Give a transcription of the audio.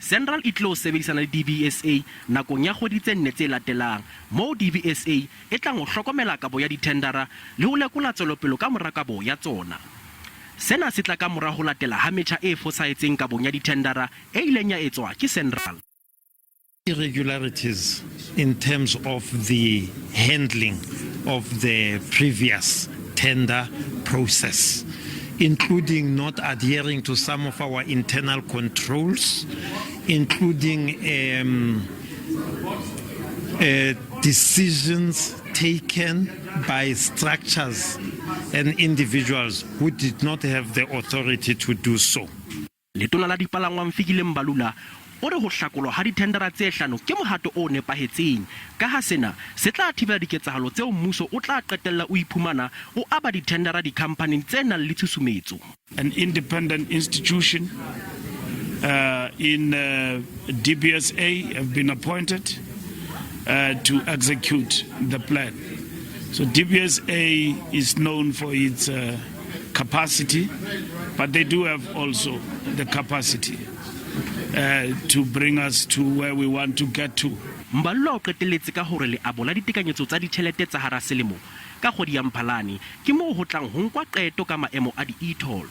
SANRAL e tlilo sebedisana le DBSA nakong ya kgwedi tse nne tse latelang, moo DBSA e tlang ho hlokomela kabo ya dithendara le ho lekola tswelopelo ka mora kabo ya tsona. Sena se tla ka mora ho latela ha metjha e fosahetseng kabong ya dithendara e ileng ya etswa ke SANRAL. Irregularities in terms of the handling of the previous tender process, including not adhering to some of our internal controls, including decisions taken by structures and individuals who did not have the authority to do so. Letona la Dipalangwang Fikile Mbalula o re ho hlakolwa ha dithendara tse hlano ke mohato o nepahetseng kaha sena se tla thibela diketsahalo tseo mmuso o tla qetella o iphumana o aba dithendara dikhamphaning tse nang le tshusumetso. An independent institution in DBSA have been appointed to execute the plan. So DBSA is known for its capacity, but they do have also the capacity to bring us to where we want to get to. Mbalula o qetelletse ka hore leabo la ditekanyetso tsa ditjhelete tsa hara selemo ka kgwedi ya Mphalane ke moo ho tlang ho nkwa qeto ka maemo a di-e-toll.